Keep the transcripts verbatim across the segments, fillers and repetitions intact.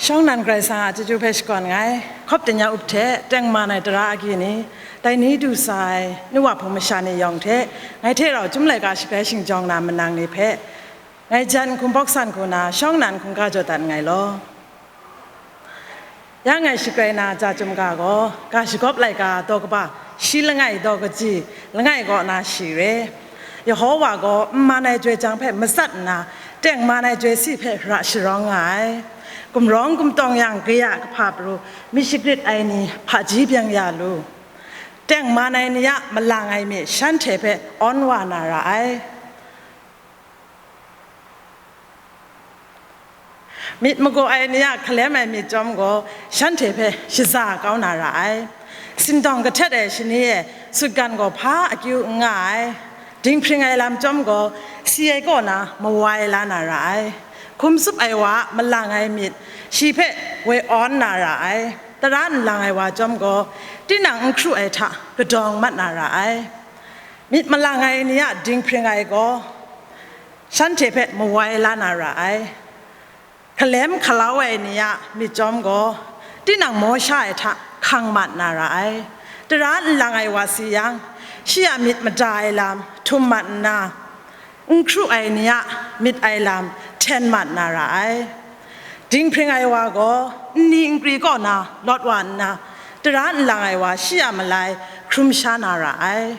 Shawng nnan Karai Kasang a chyeju hpe shakawn nngai. Hkawp ten ya up hte tengman ai tara agyi ni, dai ni du sa ai nu wa hpung masha ni yawng hte, ngai hte rau chyum laika shagrai shingjawng na manang ni hpe, ngai jan hkum bawk san hku na shawng nnan hkungga jaw dat nngai law. Ya ngai shagrai na ja chyum ga gaw, ga shagawp laika daw kaba shi langai daw kaji langai kaw na shi re. Yehova gaw n man ai joi jang hpe matsat nna, tengman ai joi si hpe ra sharawng nga ai. Gumrawng gumtawng yang, kaya kahpa pru myit shagrit ai ni hpaji byeng ya lu. Tengman ai ni a malang ai myit shanhte hpe awn wa na ra ai. Myit magaw ai ni a hkalem ai myit chyawm gaw, shanhte hpe shaza kau na ra ai. Sindawng kahtet ai shani e sutgan gaw hpa akyu n nga ai. Dinghpring ai lam chyawm gaw, si ai kaw na mawai la na ra ai. Hkum tsup ai wa a malang ai myit shi hpe woi awn na ra ai. Tara nlang ai wa chyawm gaw, tinang n hkru ai hta kadawng mat na ra ai. Myit malang ai ni a dinghpring ai gaw, shanhte hpe mawai la na ra ai. Hkalem hkalau ai ni a myit chyawm gaw, tinang maw sha ai hta hkang mat na ra ai. Tara nlang ai wa si yang, shi a myit mada ai lam htum mat nna, n hkru ai ni a myit ai lam hten mat na ra ai. Dinghpring ai wa gaw, nni nkri kaw na lawt wa nna, tara nlang ai wa shi a malai hkrum sha na ra ai.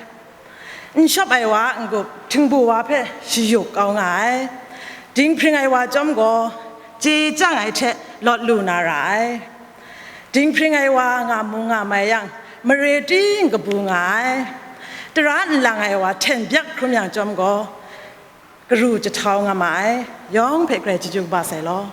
N shawp ai wa a n-gup htingbu wa hpe shayuk kau nga ai. Dinghpring ai wa chyawm gaw, chye chyang ai hte lawt lu na ra ai. Dinghpring ai wa nga mu nga mai yang, mare ting kabu nga ai. Tara nlang ai wa hten byak hkrum yang chyawm gaw, karu jahtau nga ma ai. Yawng hpe grai chyeju kaba sai law.